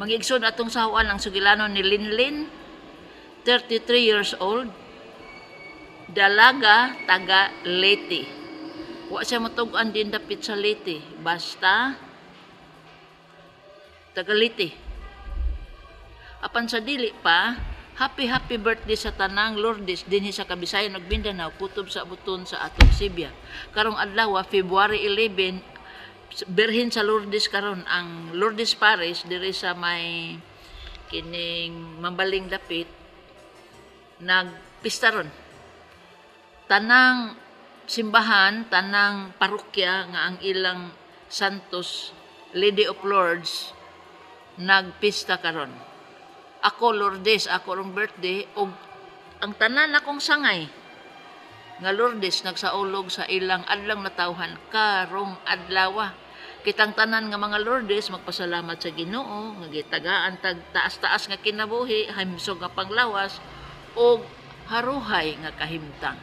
Mga igsoon, atong sahuan ang sugilanon ni Linlin, 33 years old, dalaga, taga Leyte. Wa siya matug-an din dapit sa Leyte, basta taga Leyte. Apan sa dili pa, happy happy birthday sa tanang Lourdes dinhi sa Kabisayan ug Mindanao, kutob sa buton sa atong Sibya. Karong adlaw, February 11, Birhen sa Lourdes karon. Ang Lourdes Parish diri sa may kining Mambaling dapit nagpista ron. Tanang simbahan, tanang parokya nga ang ilang Santos Lady of Lourdes nagpista karon. Ako Lourdes, ako rong birthday ug ang tanan akong sangay nga Lourdes nagsaulog sa ilang adlang natawhan karong adlaw. Kitang tanan nga mga Lourdes magpasalamat sa Ginoo nga gitagaan tag taas-taas nga kinabuhi, himsog nga panglawas ug haruhay nga kahimtang.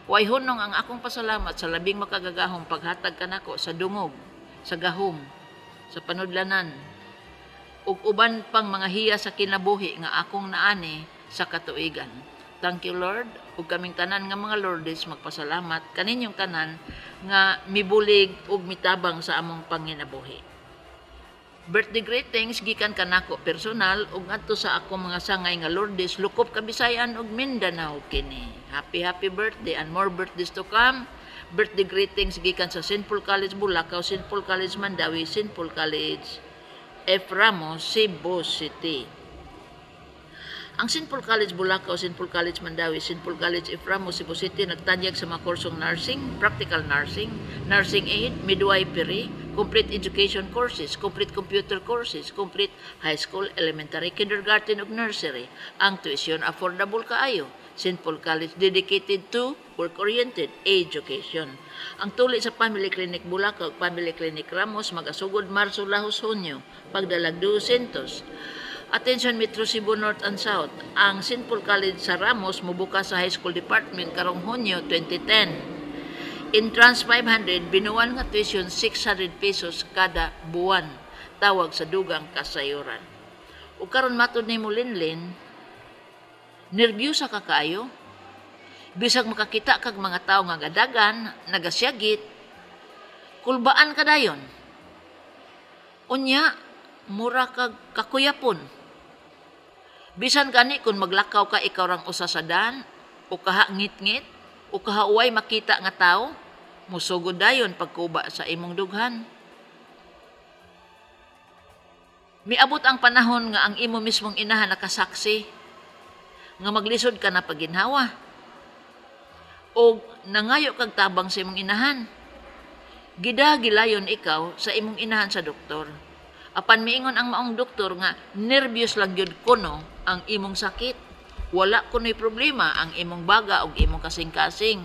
Way hunong ang akong pasalamat sa Labing Makagagahong paghatag kanako sa dungog, sa gahom, sa panudlanan ug uban pang mga hiya sa kinabuhi nga akong naani sa katuigan. Thank you, Lord, ug kaming tanan nga mga Lourdes magpasalamat kaninyong tanan nga mibulig ug mitabang sa among panginabuhi. Birthday greetings gikan kanako personal ug ngadto sa akong mga sangay nga Lourdes, lukop Kabisayan ug Mindanao kini. Happy happy birthday and more birthdays to come. Birthday greetings gikan sa St. Paul College Bulacau, St. Paul College Mandaue, St. Paul College F. Ramos, Cebu City. Ang St. Paul College Bulacau, St. Paul College Mandaue, St. Paul College F. Ramos, Cebu City nagtanyag sa mga kursong nursing, practical nursing, nursing aid, midwifery, complete education courses, complete computer courses, complete high school, elementary, kindergarten ug nursery. Ang tuition affordable kaayo. St. Paul College, dedicated to work-oriented education. Ang tuli sa Family Clinic Bulacau ug Family Clinic Ramos magasugod Marso lahos Hunyo, pagdalag 200. Attention Metro Cebu North and South. Ang St. Paul College sa Ramos mobuka sa High School Department karong Hunyo 2010. Entrance 500, binuan nga tuition 600 pesos kada buwan. Tawag sa dugang kasayuran. Ug karon matud nimo, Linlin, nerbyusa ka kaayo. Bisag makakita kag mga tawo nga gadagan, nagasyagit, kulbaan ka dayon. Unya, mura kag kakuyapon. Bisan gani kung maglakaw ka ikaw rang usa sa dan, o kaha ngit-ngit, o kaha uway makita nga tawo, musugod dayon pagkuba sa imong dughan. Miabot ang panahon nga ang imo mismong inahan nakasaksi nga maglisod ka na paginhawa o nangayo kag tabang sa imong inahan. Gidagilayon ikaw sa imong inahan sa doktor. Apan miingon ang maong doktor nga nervyos lang gyud kuno ang imong sakit. Wala kuno'y problema ang imong baga og imong kasing-kasing.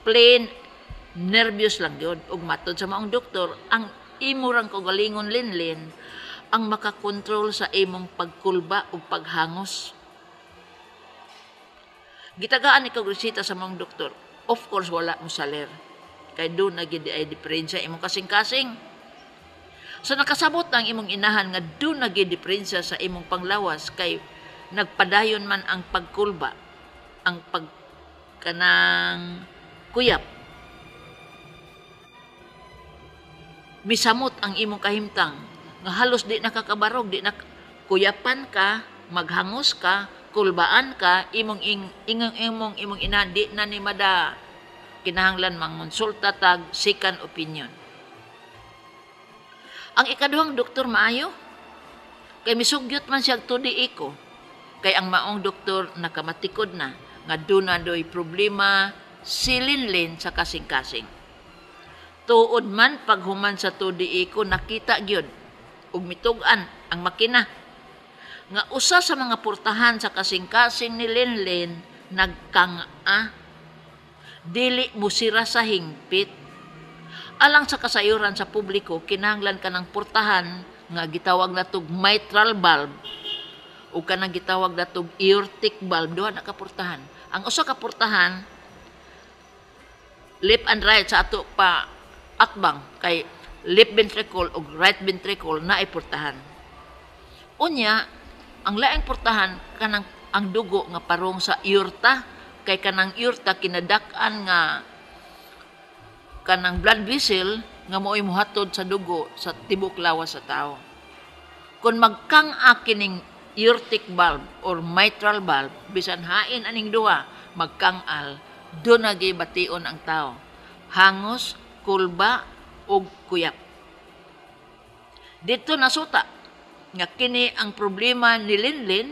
Plain nervyos lang gyud. Ug matod sa maong doktor, ang imo rang kaugalingon, Linlin, ang makakontrol sa imong pagkulba ug paghangos. Gitagaan ikaw resita sa maong doktor. Of course, wala mo saler. Kay doon na gid ay diferensya imong kasing-kasing. So nakasabot ang imong inahan nga doon na gid diferensya sa imong panglawas kay nagpadayon man ang pagkulba, ang pag kanang kuyap. Misamot ang imong kahimtang nga halos di nakakabarog, di na kuyapan ka, maghangos ka, kulbaan ka, imong ing, imong imong imong inahan di na ni mada kinahanglan mangonsulta tag second opinion. Ang ikaduhang doktor maayo kay misugyot man siya tudi iko, kay ang maong doktor nakamatikod na nga duna doy problema si Linlin sa kasing-kasing. Tuod man, paghuman sa tudi iko, nakita gyud ug mitug-an ang makina nga usa sa mga portahan sa kasing-kasing ni Linlin nagkanga, dili mo sira sa hingpit. Alang sa kasayuran sa publiko, kinahanglan ka ng portahan nga gitawag natog mitral valve o kanang gitawag natog aortic valve. Duha na ka portahan. Ang usa ka portahan left and right sa ato pa atbang, kay left ventricle o right ventricle na ay portahan. Unya, ang laing portahan kanang ang dugo nga parong sa aorta, kay kanang aorta kinadak-an nga kanang blood vessel nga mo'y muhatod sa dugo sa tibok lawas sa tao. Kung magkang-a kining aortic valve or mitral valve, bisan hain aning duha magkang-al, duna gyud bation ang tao. Hangos, kulba ug kuyap. Dito nasuta nga kini ang problema ni Linlin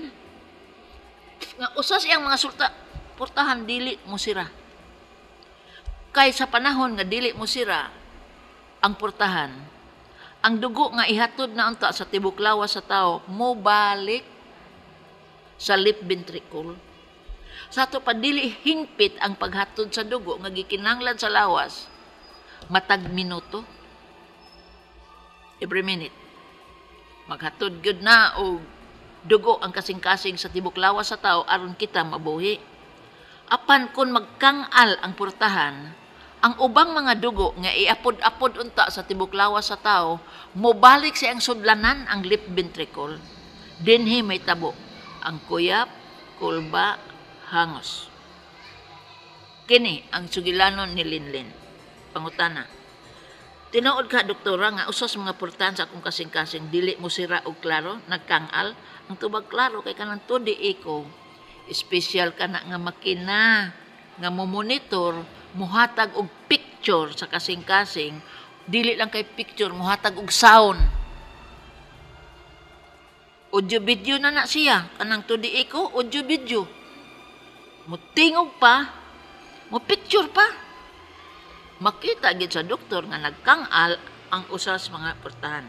nga usa sa iyang mga sulta portahan dili mo sira. Kay sa panahon nga dili mo sira ang portahan, ang dugo nga ihatod na unta sa tibok lawas sa tao mobalik sa left ventricle. Sa ato pa dili hingpit ang paghatod sa dugo nga gikinahanglan sa lawas matag minuto. Every minute. Maghatod gyud na og dugo ang kasing-kasing sa tibok lawas sa tao aron kita mabuhi. Apan kung magkang-al ang portahan, ang ubang mga dugo nga iapod-apod unta sa tibok lawas sa tao, mobalik siyang sudlanan ang left ventricle. Dinhi may tabo ang kuyap, kulba, hangos. Kini ang sugilanon ni Linlin. Pangutana. Tinuod ka, doktora, nga usa sa mga portahan sa akong kasing-kasing dili mo sira og klaro, nagkangal? Ang tubag, klaro kay kanang 2D echo. Special kana nga makina nga mo monitor, muhatag og picture sa kasing-kasing, dili lang kay picture, muhatag og sound. Audio video na na siya, kanang 2D echo, audio video. Mutingog pa, mo picture pa. Makita gid sa doktor nga nagkangal ang usa sa mga portahan.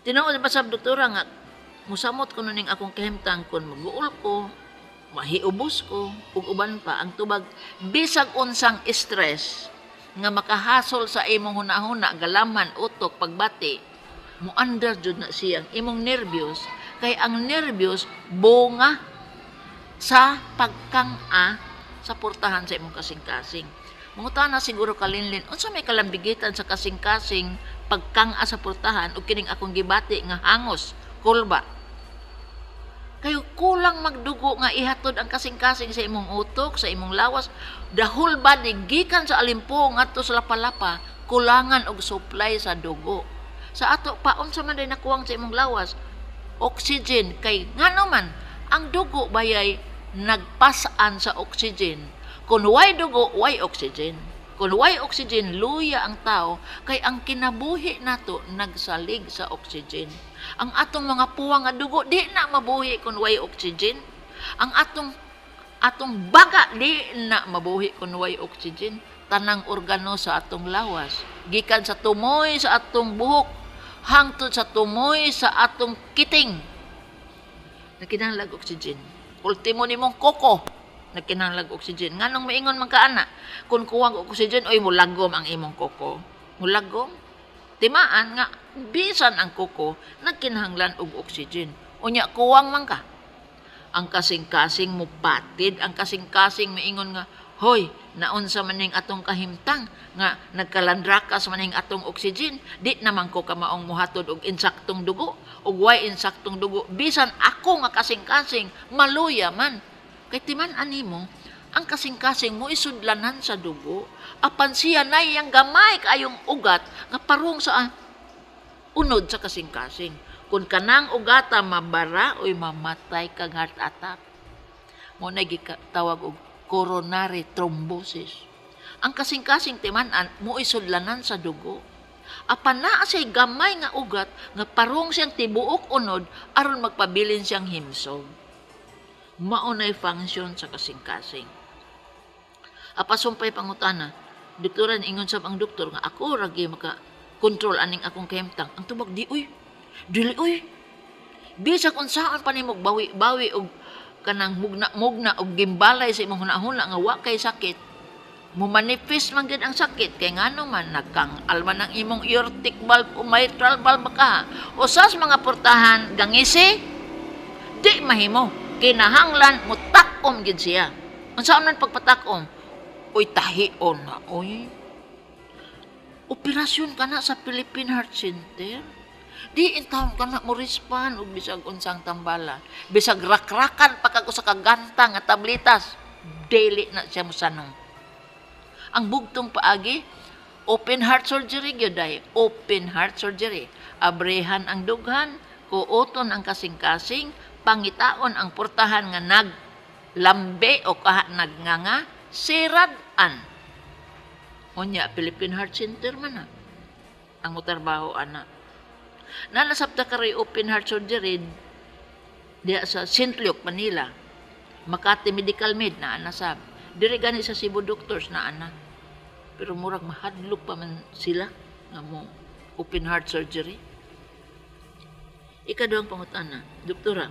Tinuod ba sa doktora nga musamot ko ning akong kahimtang kung maguol ko, mahiubos ko, ug uban pa? Ang tubag, bisag unsang stress nga makahasol sa imong hunahuna, galaman, utok, pagbati, muandar jud na siyang imong nervyos, kay ang nervyos bunga sa pagkang-a sa portahan sa imong kasing-kasing. Mangutana siguro ka, Linlin, unsa may kalambigitan sa kasing-kasing pagkang-a sa portahan ug kining akong gibati nga hangos, kulba? Kayo kulang magdugo nga ihatod ang kasing-kasing sa imong utok, sa imong lawas, the whole body, gikan sa alimpong ngadto sa lapalapa, kulangan og supply sa dugo. Sa ato pa, unsa man day nakuwang sa imong lawas? Oxygen. Kay ngano man ang dugo bayay nagpasan sa oxygen. Kung way dugo, way oxygen. Kung way oxygen, luya ang tao, kay ang kinabuhi nato nagsalig sa oxygen. Ang atong mga puwang nga dugo di na mabuhi kung way oxygen. Ang atong baga di na mabuhi kung way oxygen. Tanang organo sa atong lawas, gikan sa tumoy sa atong buhok hangtod sa tumoy sa atong kiting, nagkinahanglag oxygen. Ultimo nimong koko nagkinahanglag oxygen. Nganong maingon man ka ana, kung kuwang og oxygen, oy, mulagom ang imong koko? Mulagom. Timaan nga bisan ang koko nagkinahanglan og oxygen. Unya kuwang man ka. Ang kasing-kasing mupatid, ang kasing-kasing maingon nga, "Hoy, naunsa man ning atong kahimtang nga nagkalandrakas man ning atong oxygen, di naman ko kamaong muhatod og insaktong dugo, ug way insaktong dugo, bisan ako nga kasing-kasing maluya man." Kay timan animo, ang kasing-kasing mo isudlanan sa dugo, apan siya na iyang gamay kaayong ugat nga parung sa unod sa kasing-kasing. Kung kanang ugata mabara, oy, mamatay kag heart attack. Mo na gitawag og coronary thrombosis. Ang kasing-kasing, timan-an mo isudlanan sa dugo. Apan naa siya'y gamay nga ugat nga parung siyang tibuok unod aron magpabilin siyang himsog. Mao nay function sa kasing-kasing. Apasumpay pangutana, "Doktora, ingon sab ang doktor nga ako ra gyud maka control aning akong kahimtang." Ang tubag, di uy. Dili uy. Bisag unsaon pa nimo bawi-bawi og kanang mugna-mugna og gimbalay sa imong hunahuna nga wa kay sakit, mo manifest man gid ang sakit, kay ngano man nagkang-al man ang imong aortic valve o mitral valve ka. Usas mga portahan gangisi, di mahimo. Kinahanglan mo takom gid siya. Unsaon man pagpatakom? Uy, tahion na, oy. Operasyon ka na sa Philippine Heart Center. Di intawon ka na mo respond og bisag unsang tambala. Bisag rakrakan pa kag usa ka gantang nga tabletas, dili na siya mosanong. Ang bugtong paagi, open heart surgery gyud ay, open heart surgery. Abrehan ang dughan, kuoton ang kasing-kasing, pangitaon ang portahan nga naglambe o kaha nagnganga, sirad-an. Unya, Philippine Heart Center man na ang motrabaho ana. Nanasabta karoy open heart surgery diha sa St. Luke, Manila. Makati Medical Med na anasab. Diri gani sa Cebu Doctors na ana. Pero murag mahadlok pa man sila nga mo open heart surgery. Ikaduhang pangutana, "Doktora,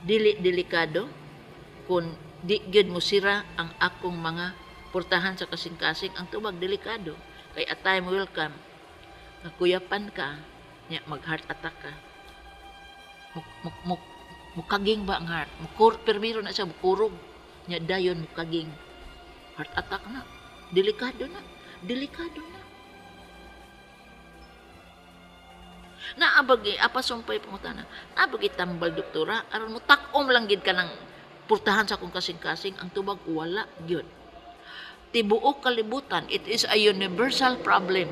dili delikado kung di gyud mo sira ang akong mga portahan sa kasing-kasing?" Ang tubag, delikado. Kay a time will come nga kuyapan ka, nya mag heart attack ka. Mukaging ba ang heart? Mukur, permiro na siya, mukurog. Nya dayon mukaging. Heart attack na. Delikado na. Delikado na. Naabagi, apa sumpay pangutana, naabagi tambal, doktora, aron mo takom lang gid ka ng purtahan sa akong kasing-kasing? Ang tubag, wala gyud. Tibuok kalibutan, it is a universal problem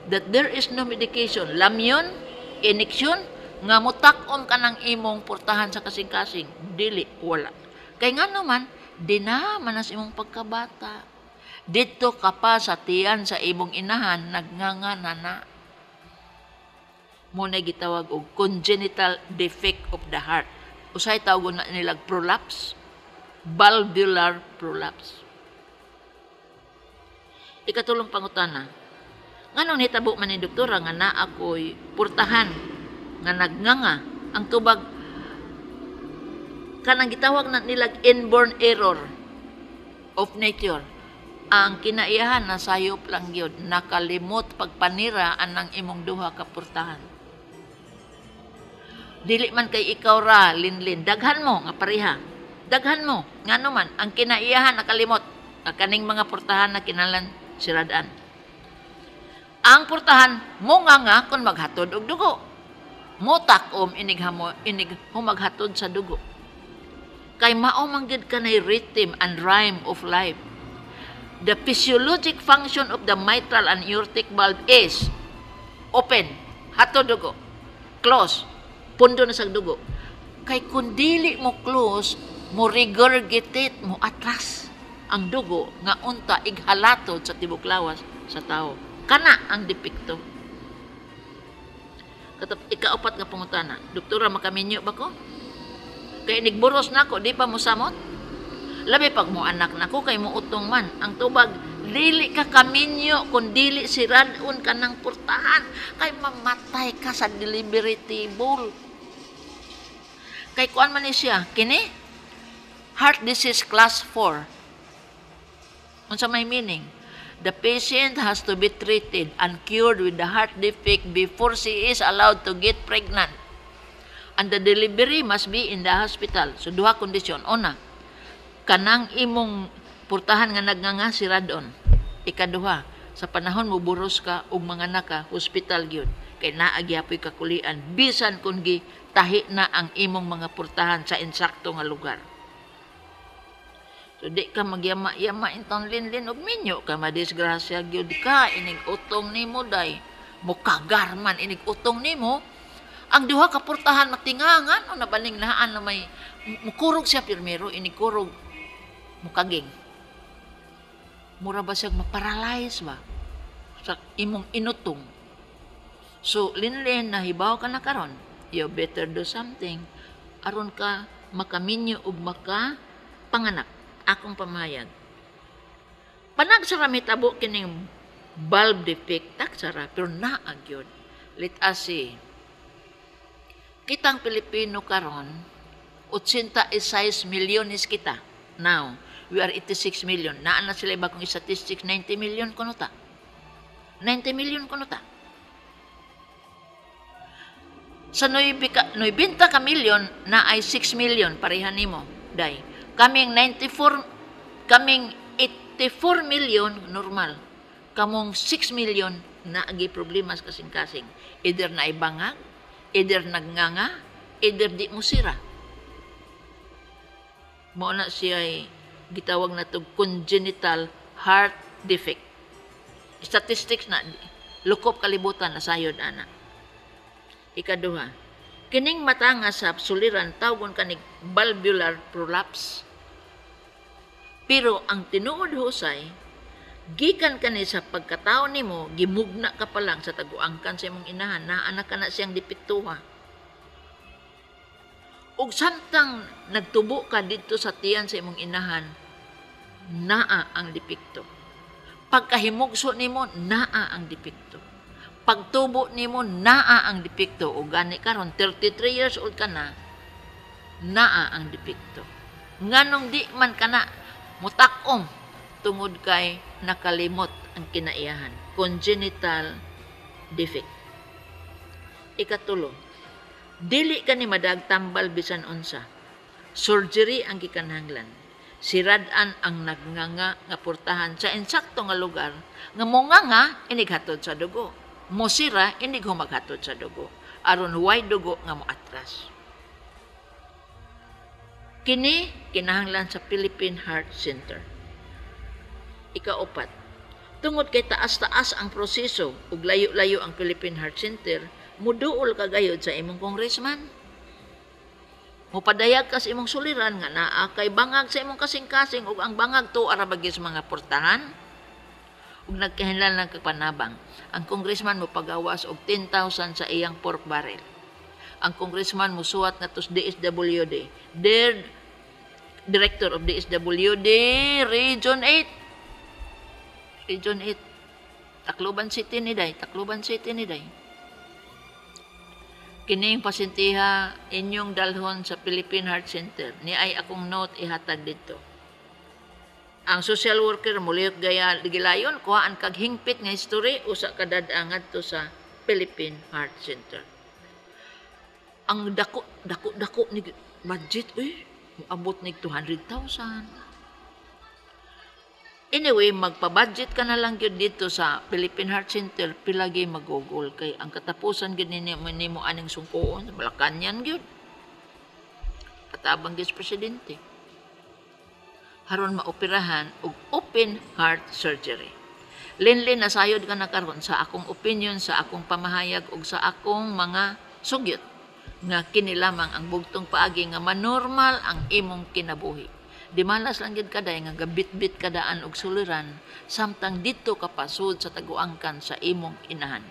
that there is no medication, lamyon, ineksyon, nga motak-om ka ng imong purtahan sa kasing-kasing. Dili, wala. Kay nga naman, di na man sa imong pagkabata. Dito ka pa sa tiyan sa imong inahan, nagnganga na na. Mo na gitawag og congenital defect of the heart. Usay tawag na nilag prolapse, valvular prolapse. Ikatulong pangutana, "Nganong nitabo man ni, doktora, nga naa ko'y purtahan nga nagnganga?" Ang tubag, kanang gitawag na nilag inborn error of nature. Ang kinaiyahan, nasayop lang gyud, nakalimot pagpanira anang imong duha ka purtahan. Dili man kay ikaw ra, Linlin, daghan mo nga pareha. Daghan mo, ngano man, ang kinaiyahan nakalimot nga kaning mga purtahan na kinahanglan siradan. Ang purtahan mo nga kung maghatod og dugo. Motak-om inig hamo inig humaghatod sa dugo. Kay mao man gid kanay rhythm and rhyme of life. The physiologic function of the mitral and aortic valve is open, hatod dugo. Close, pundo na sa dugo. Kay kung dili mo close, mo regurgitate, mo atras ang dugo nga unta ighalatod sa tibok lawas sa tao. Kana ang depekto. Katap, ikaupat nga pangutana, "Doktora, makaminyo ba ko? Kay inigburos nako, di pa mo samot? Labi pag mo anak nako kay mo utong man." Ang tubag, dili ka kaminyo kung dili siradon ka ng purtahan kay mamatay ka sa delivery table. Kay kuan man ni siya, kini heart disease class 4. Unsa may meaning? The patient has to be treated and cured with the heart defect before she is allowed to get pregnant. And the delivery must be in the hospital. So duha kondisyon. Una, kanang imong purtahan nga nagnganga, siradon. Ikaduha, sa panahon mo buros ka ug manganak ka, hospital gyud. Kay naa gyapoy kakulian bisan kung gi tahi na ang imong mga purtahan sa insakto nga lugar. So di ka magyama-yama intang, Linlin, og minyo ka, madisgrasya gyud ka inig utong nimo day. Mukagar man inig utong nimo. Ang duha ka purtahan matingangan o nabaning naan na may mukurog siya pirmero, inig kurog mukaging. Mura ba siya maparalyze ba sa imong inutong? So, Linlin, nahibaw ka na karon. You better do something aron ka makaminyo ug maka panganak. Akong pamahayag. Panagsara mitabo kining valve defect, tagsara, pero naa gyud. Let us see. Kitang Pilipino karon, 86 milyones kita. Now, we are 86 million. Naa na sila bagong statistics, 90 million kuno ta. 90 million kuno ta. Sa 9 ka, 90 ka milyon na ay 6 million pareha nimo day. Kaming 94, kaming 84 million normal. Kamong 6 million naagi problema sa kasing-kasing. Either naibangag, either nagnganga, either di mo sira. Mao na siya ay gitawag na to congenital heart defect. Statistics na lukop kalibutan na sayod ana. Ikaduha, kining matanga sa suliran tawgon kanig valvular prolapse. Pero ang tinuod husay, gikan kani sa pagkatao nimo, gimugna ka pa lang sa taguangkan sa imong inahan, naa na ka na siyang depektuha. Ug samtang nagtubo ka didto sa tiyan sa imong inahan, naa ang depekto. Pagkahimugso nimo, naa ang depekto. Pagtubo nimo, naa ang depekto. O gani karon 33 years old ka na, naa ang depekto. Nganong di man ka na mutakom tungod kay nakalimot ang kinaiyahan? Congenital defect. Ikatulo, dili ka ni madagtambal bisan unsa. Surgery ang gikanhanglan. Sirad-an ang nagnganga nga portahan sa insakto nga lugar nga monganga inighatod sa dugo. Mosira inig humaghatod sa dugo. Aron way dugo nga moatras. Kini kinahanglan sa Philippine Heart Center. Ikaupat, tungod kay taas-taas ang proseso ug layo-layo ang Philippine Heart Center, muduol ka gayod sa imong congressman. Mupadayag ka sa imong suliran nga naa kay bangag sa imong kasing-kasing ug ang bangag tuo ra ba sa mga portahan ug nagkahinlan lang kag panabang. Ang congressman mo pagawas og 10,000 sa iyang pork barrel. Ang congressman mo suwat nga sa DSWD. Dear Director of DSWD Region 8. Region 8. Tacloban City ni day, Tacloban City ni day. Kining pasintiha inyong dalhon sa Philippine Heart Center. Ni ay akong note ihatag dito. Ang social worker mulihok gaya gilayon, kuhaan kag hingpit nga history usa ka dad-a ngadto sa Philippine Heart Center. Ang dako dako dako ni budget, uy, moabot nig 200,000. Anyway, magpa-budget ka na lang gyud dito sa Philippine Heart Center, pilagi magugol kay ang katapusan gyud nimo aning sungkoon, Malacanang gyud. Katabang gyud sa presidente. Haron maoperahan og open heart surgery. Linlin, nasayod ka na karon sa akong opinion, sa akong pamahayag ug sa akong mga sugyot nga kini lamang ang bugtong paagi nga manormal ang imong kinabuhi. Di malas lang gid kaday nga gabitbit kadaan og suliran samtang didto ka pasud sa taguangkan sa imong inahan.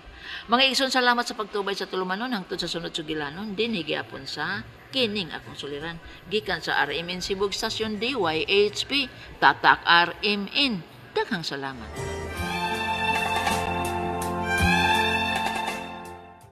Mga igsoon, salamat sa pagtubay sa tulumanon hangtod sa sunod sugilanon dinhi gyapon sa kining akong suliran gikan sa RMN Cebu Station DYHP Tatak RMN. Daghang salamat.